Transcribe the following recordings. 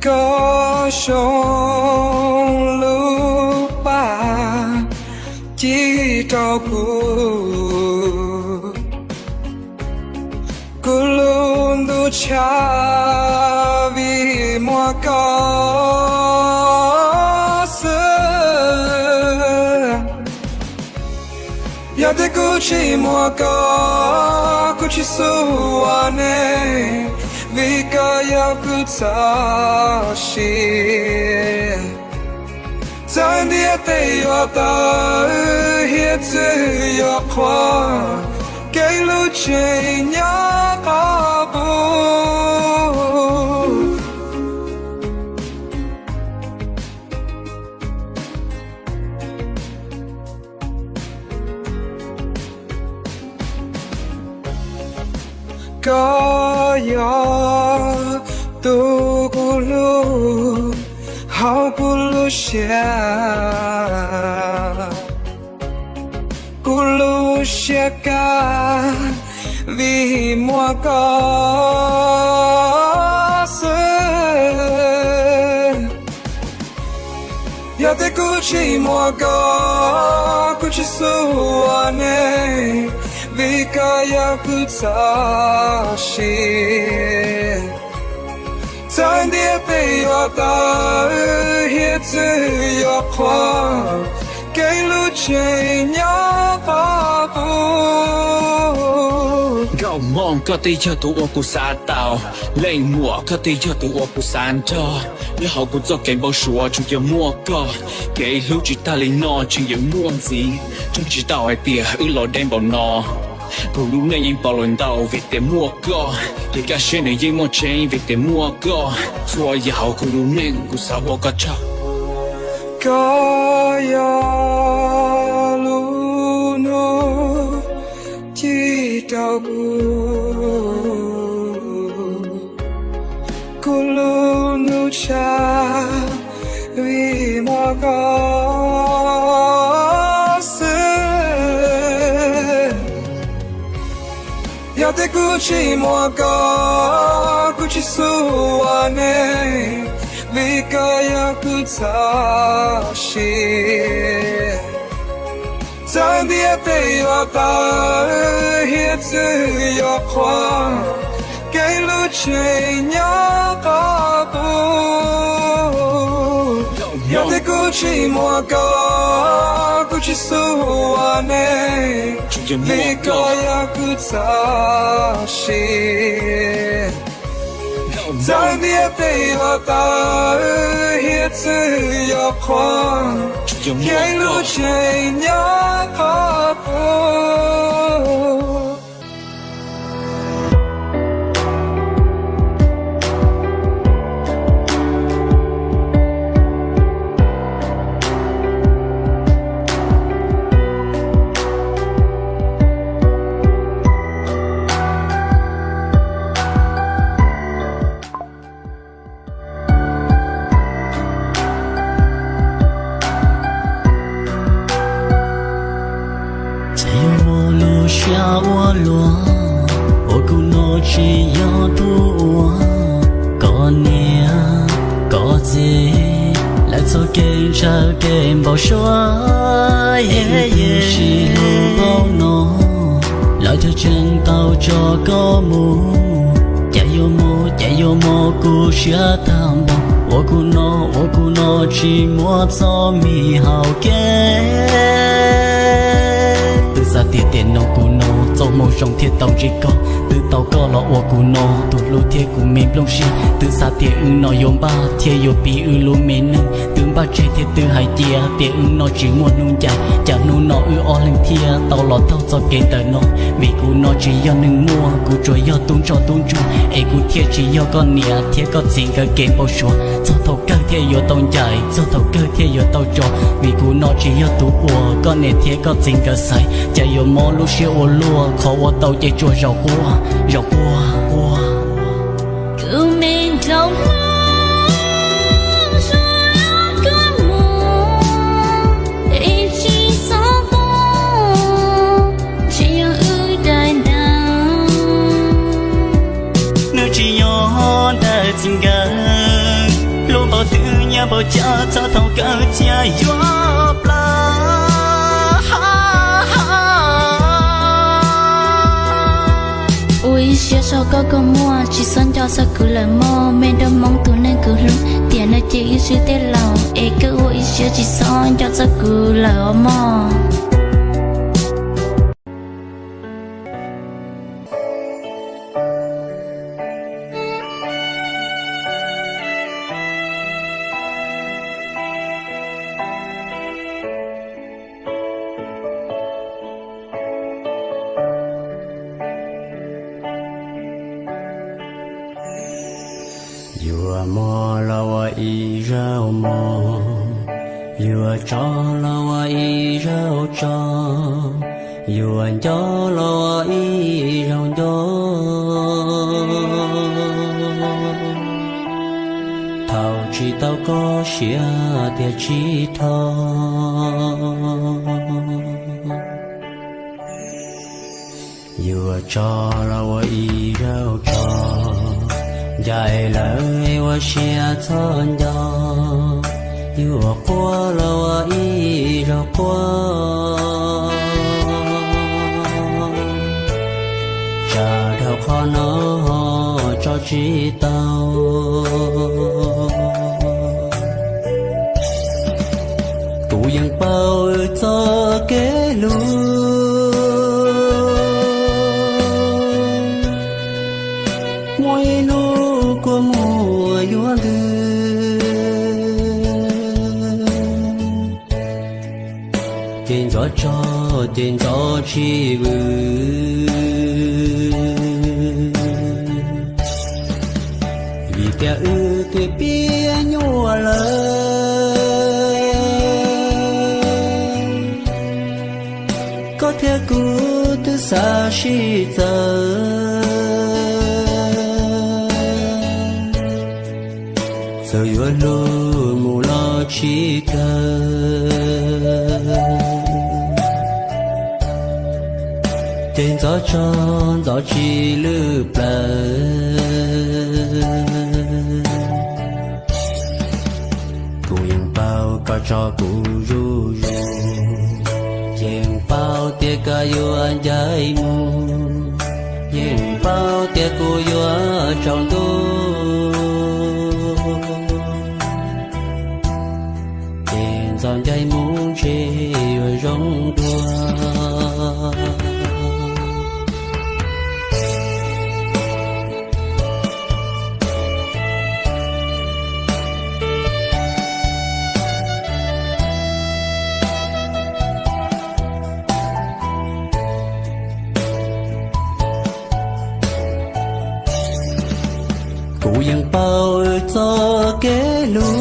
Koj zoo lub paj ci rau kuv, kuv lub ntuj tshav vim muaj koj xwb. Yog tias kuv tsis muaj koj, kuv tsis xub ua neej, vim koj yog kuv txoj sia. Txawm ntiaj teb yuav tawv, hiav txwv yuav qhuav, kev hlub tseem nyob qhov qub. Koj yog tus kuv hlub hauv kuv lub siab, kuv lub siab kaj vim muaj koj xwb. Yog tias kuv tsis muaj koj, kuv tsis xub ua neej, vim koj yog kuv txoj sia. Txawm ntiaj teb yuav tawv, hiav txwv yuav qhuav, kev hlub tseem nyob qhov qub. Nkauj Hmoob, koj thiaj yog tus uas kuv xav tau. Leej muam, koj thiaj yog tus uas kuv xav nrog. Nyob hauv kuv txoj kev npau suav tsuas yog muaj koj. Kev hlub tsis tag li no tseem yuav muaj ntxiv. Ntseeg tsis tau hais tias wb los deb npaum no. Kuv lub neej yeej pauv lawm ntau vim tias muaj koj. Kev kaj siab nws yeej muaj tseeb vim tias muaj koj. Txhua yam hauv kuv lub neej kuv xav ua koj tsaug. Koj yog lub ntuj ci rau kuv, kuv lub ntuj tshav vim muaj koj xwb. Yog tias kuv tsis muaj koj, kuv tsis xub ua neej, vim koj yog kuv txoj sia. Txawm ntiaj teb yuav tawv, hiav txwv yuav qhuav, kev hlub tseem nyob qhov qub. Yog tias kuv tsis muaj koj, kuv tsis xub ua neej, vim koj yog kuv txoj sia. Txawm ntiaj teb yuav tawv, hiav txwv yuav qhuav, kev hlub tseem nyob qhov qub. Ces yuav muaj lub siab ua luaj, uas kuv no tsis yog tus uas koj niam koj txiv lawv txoj kev ntshaw kev npau suav. Ib tug sib hlub npaum no, lawv thiaj tseem tau tso koj mus. Cas yuav mob, cas yuav mob kuv siab tag npaum, uas kuv no, uas kuv no tsis muaj txoj mis hauv kev. Twb xav tias tiam no kuv no txoj hmoo zoo thiaj tau ntsib koj, twb tau koj los ua kuv no tus hlub thiab kuv me nplooj siab. Twb xav tias wb no yuav npaj thiab yuav pib wb lub me neej, twb npaj tseg thiab twb hais cia tias wb no tsis muaj hnub ncaim. Cas hnub no wb ob leeg thiaj tau los taug txoj kev ntawm no, vim kuv no tsis yog neeg muaj, kuv tsuas yog tub ntsoj tub ntsuag, es kuv thiaj tsis yog koj niam thiab koj txiv nkawd kev npau suav. Txog thaum kawg thiaj yuav tau ncaim, txog thaum kawg thiaj yuav tau tso, vim kuv no tsis yog tus uas koj niam thiab koj txiv nkawd xaiv. Cas yuav mob lub siab ua luaj, qhov ua tau ces tsuas zaum quaj, zaum quaj, quaj. Kuv me nraug hlob, zoo koj mus es tsis txhob quaj, tsis yog wb daim ntawv, nws tsis yog daim txiv nkawd. Npaum cas txog thaum kawg thiaj yuav plaws. Ua ib siab tso koj kua muag, tsis txhob nco txog kuv lawm mog. Me nraug Hmoob tus neeg kuv hlub, tiam no ces wb swb tej laus, es koj ua ib siab tsis txhob nco txog kuv lawm os mog. Yuav mov los ua ib zaug mov, yuav tso los ua ib zaug tso, yuav nco los ua ib zaug nco. Thaum tsis tau koj siab tiag tsis dhau. Yuav tso los ua ib zaug tso, ncaim lawm ua siab txhob nco. Yuav quaj los ua ib zaug quaj, tsam dhau qhov no tso tsis tau. Kuv yeej paub wb txoj kev hlub, muaj ib hnub kua muag yuav ntws. Ces ntxov tso, ces ntxov tsis vwm, vim tias wb twb piav nyuaj lawm. Koj thiab kuv twb xav sib txawv, txawm yuav hlub mus los tsis kawg. Ces ntxov tso, ntxov tsis lwj plaws. Kuv yeej paub koj tso kuv zuj zus, yeej paub tias koj yuav ncaim mus, yeej paub tias kuv yuav tsaus ntuj. Ces ntxov ncaim mus ntshe yuav zoo dua. Kuv yeej paub wb txoj kev hlub,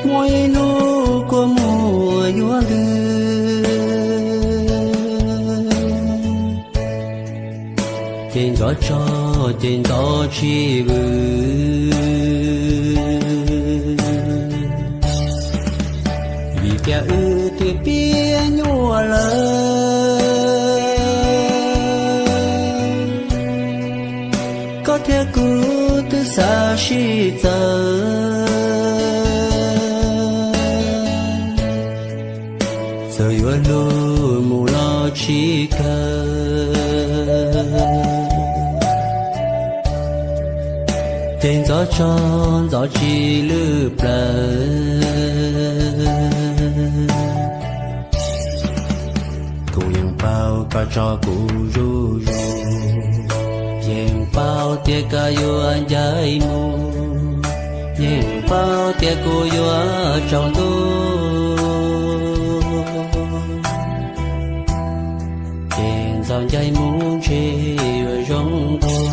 muaj ib hnub kua muag yuav ntws. Ces ntxov tso, ces ntxov tsis vwm, vim tias wb twb piav nyuaj lawm. Koj thiab kuv twb xav sib txawv, txawm yuav hlub mus los tsis kawg. Ces ntxov tso, ntxov tsis lwj plaws. Kuv yeej paub koj tso kuv zuj zus, yeej paub tias koj yuav ncaim mus, yeej paub tias kuv yuav tsaus ntuj. Ces ntxov ncaim mus ntshe yuav zoo dua.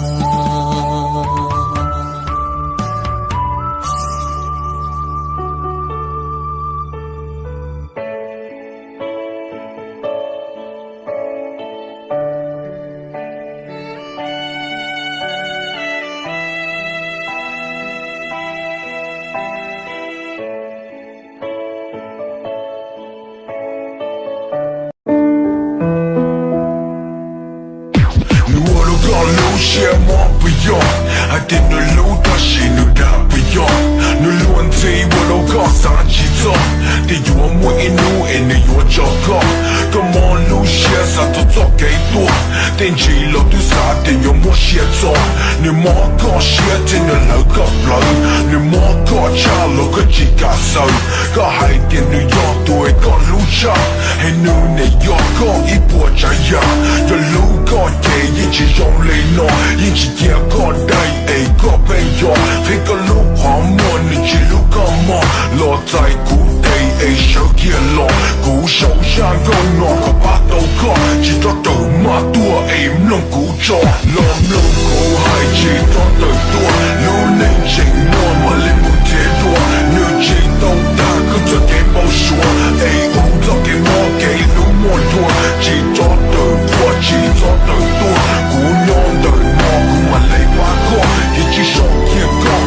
Tias mob puas yog? Hais tias nws hlub tab sis nws dag puas yog? Nws luag ntxhi ua rau koj xav tsis txog, tias yuav muaj ib hnub es nws yuav tso koj. Koj mob lub siab xav txog txoj kev tuag, tej ntsis los twb xav tias yuav muab siab txog. Nws mob koj siab thiab nws hlawv koj plawv, nws mob koj tshaj los koj tsis kam xaws. Koj hais tias nws yog tus uas koj hlub tshaj, es nws nim yog koj ib puas tsav yam. Yog hlub koj ces yeej tsis zoo li no, yeej tsis cia koj dai es koj pheej yog. Qhia koj lub qhov muag, nws tsis hlub koj mog, los txais kuv tes es sawv kiag los. Kuv sau zaj nkauj no kom pab tau koj, tsis txhob tawm maj tuaj es mloog kuv tso. Los mloog kuv hais, tsis txhob tawm tuaj, lub neej tseem muaj mam li mus nrhiav dua. Nws tsis tau tag koj txoj kev npau suav, es ua txoj kev mob kev hlub muaj dua. Tsis txhob tawm tuaj, tsis txhob tawm tuaj, kuv nyob ntawm no kuv mam li pab koj, ces tsis txhob cia koj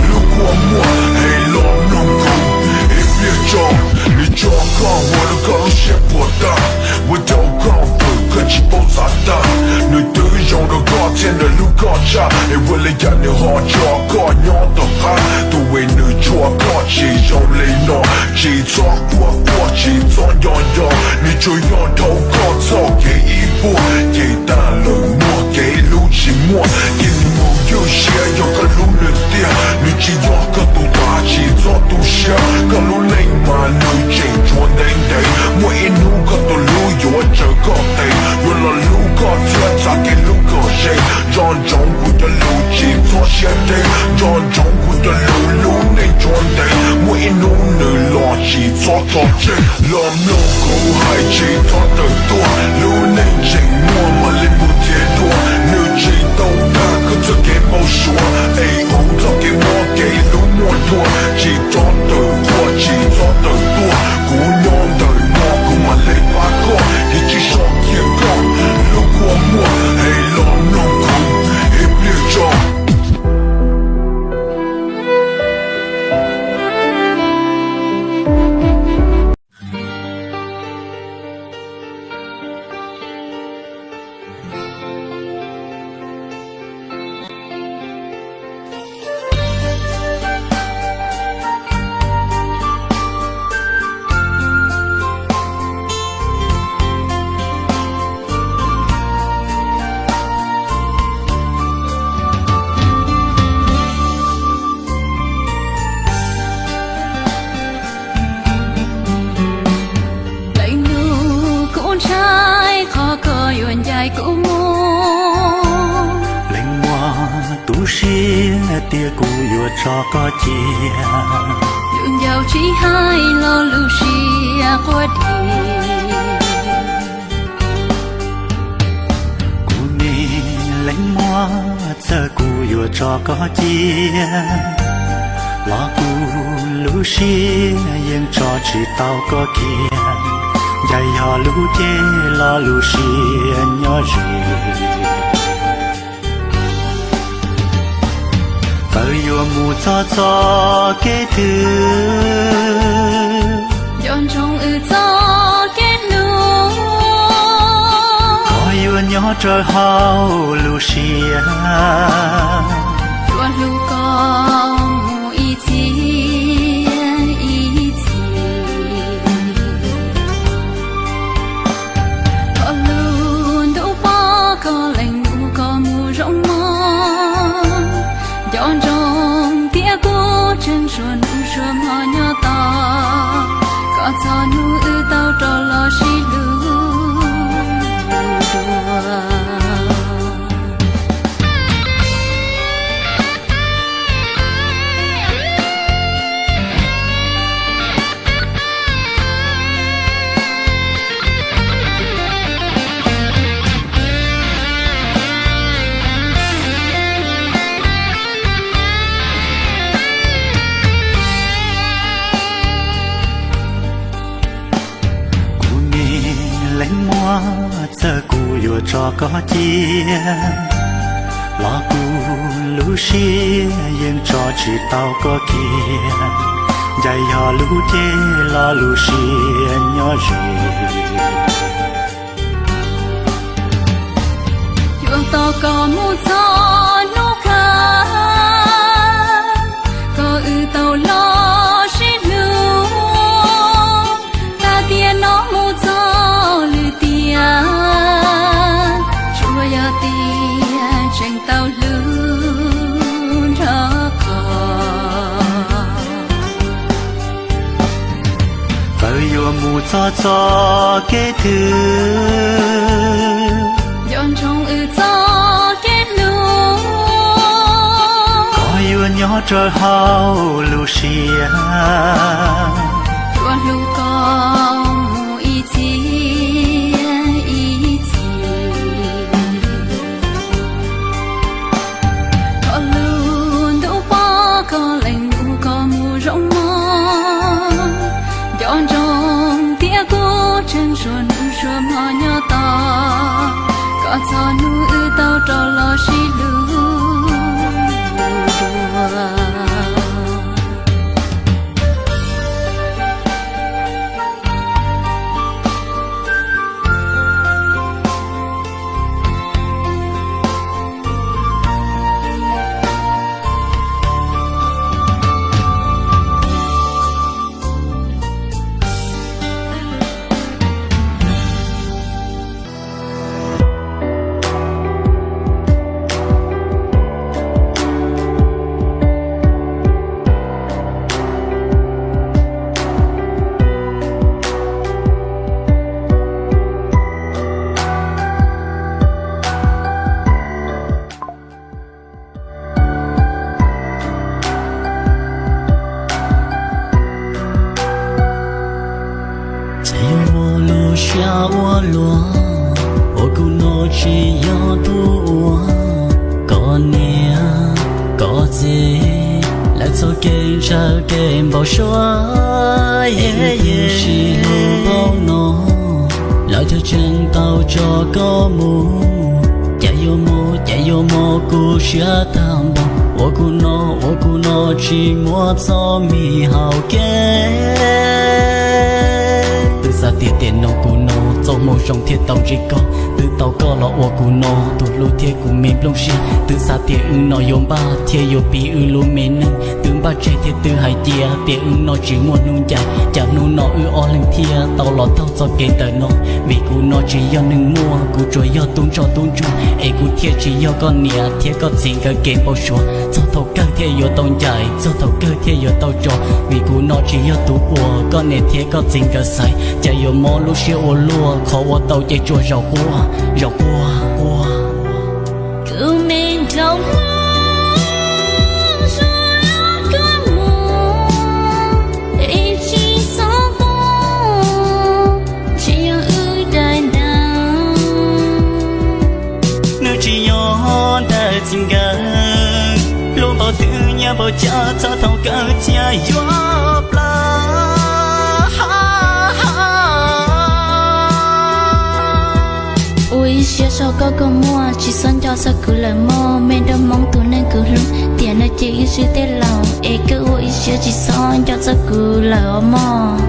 lub kua muag es los mloog kuv ib pliag tso. Nws tso koj ua rau koj lub siab puas tag, ua rau koj pw koj tsis paub xav tag. Nws twb zoo rau koj thiab nws hlub koj tshaj, es ua li cas nws ho tso koj nyob tom qab. Tus uas nws tshua koj tsis zoo li no, tsis txhob quaj quaj, tsis txhob nco nco. Nws tsuas yog dhau koj txoj kev ib puag, ces tag lawm muaj kev hlub tsis muaj. Cia nws mus ywj siab, yog koj hlub nws tiag, nws tsis yog koj tus tav, tsis txhob tu siab. Koj lub neej mas nws tseem tshuav ntev ntev, muaj ib hnub koj tus hlub yuav tsaws koj tes, yuav los hlub koj thiab txav kev hlub kom ze. Nco ntsoov kuv cov lus, tsis txhob siab deb, nco ntsoov kuv cov lus, lub neej tshuav ntev, muaj ib hnub nws los tsis txhob tso tseg. Los mloog kuv hais, tsis txhob tawm tuaj, lub neej tseem muaj mam li mus nrhiav dua. Nws tsis tau tag koj txoj kev npau suav, es ua txoj kev mob kev hlub muaj dua. Tsis txhob tawm tuaj, tsis txhob tawm tuaj, kuv nyob ntawm no kuv mam li pab koj, ces tsis txhob cia koj lub kua muag es los mloog kuv ib pliag tso. Leej nus, kuv ntshai qhov koj yuav ncaim kuv mus. Leej muam, tu siab tias kuv yuav tso koj cia. Lus ncauj tsis hais los lub siab quaj dib. Kuv me leej muam, txawm kuv yuav tso koj cia los kuv lub siab yeej tso tsis tau koj kiag. Ncaim yog lub cev los lub siab nyob ze. Txawm yuav mus txog txoj kev twg, nco ntsoov wb txoj kev hlub, koj yuav nyob rau hauv lub siab, yuav hlub koj mus ib txhis ib txhis. Koj lub ntuj pom koj leej nus koj mus zoo mog. Nco ntsoov tias kuv tseem suav nus suav hmo nyob tos koj txog hnub wb tau rov los sib hlub dua. Kuv me leej muam, txawm kuv yuav tso koj cia los kuv lub siab yeej tso tsis tau koj kiag. Ncaim yog lub cev los lub siab nyob ze. Tos koj mus txog hnub kawg, kom wb tau los sib hlub. Tag tiam no mus txog lwm tiam, tsuas yog tias tseem tau hlub nrog koj. Txawm yuav mus txog txoj kev twg, nco ntsoov wb txoj kev hlub. Koj yuav nyob rau hauv lub siab, yuav hlub koj mus ib txhis ib txhis. Koj lub ntuj pob koj lees mus koj mus zoo mog. Nco ntsoov tias kuv tseem suav hnub suav hmo nyob tos koj txog hnub wb tau rov los sib hlub dua. Txawm yuav muaj lub siab ua luaj, uas kuv no tsis yog tus uas koj niam koj txiv lawv txoj kev ntshaw kev npau suav. Kuv twb sib hlub npaum no, lawv thiaj tseem tau tso koj mus. Cas yuav mob, cas yuav mob kuv siab tag npaum, ua kuv no, ua kuv no tsis muaj txoj me hau kev. Twb xav tias tiam no kuv no txoj hmoo zoo thiaj tau ntsib koj, twb tau koj los ua kuv no tus hlub thiab kuv me nplooj siab. Twb xav tias wb no yuav npaj thiab yuav pib wb lub me neej, twb npaj tseg thiab twb hais cia tias wb no tsis muaj hnub ncaim. Cas hnub no wb ob leeg thiaj tau los taug txoj kev ntawm no, vim kuv no tsis yog neeg muaj, kuv tsuas yog tub ntsoj tub ntsuag, es kuv thiaj tsis yog koj niam thiab koj txiv nkawd kev npau suav. Txog thaum kawg thiaj yuav tau ncaim, txog thaum kawg thiaj yuav tau tso, vim kuv no tsis yog tus uas koj niam thiab koj txiv nkawd xaiv. Cas yuav mob lub siab ua luaj, qhov ua tau ces tsuas zaum quaj, zaum quaj quaj. Kuv me nraug hlob, zoo koj mus es tsis txhob quaj, tsis yog wb daim ntawv, nws tsis yog ntawv txij nkawm, hlub npaum twg nyiam npaum cas txog thaum kawg cia yuav plawv. Ua ib siab tso koj kua muag, tsis txhob nco txog kuv lawm mog, me nraug Hmoob tus neeg kuv hlub, tiam no ces wb swb tej laus, es koj ua ib siab tsis txhob nco txog kuv lawm os mog.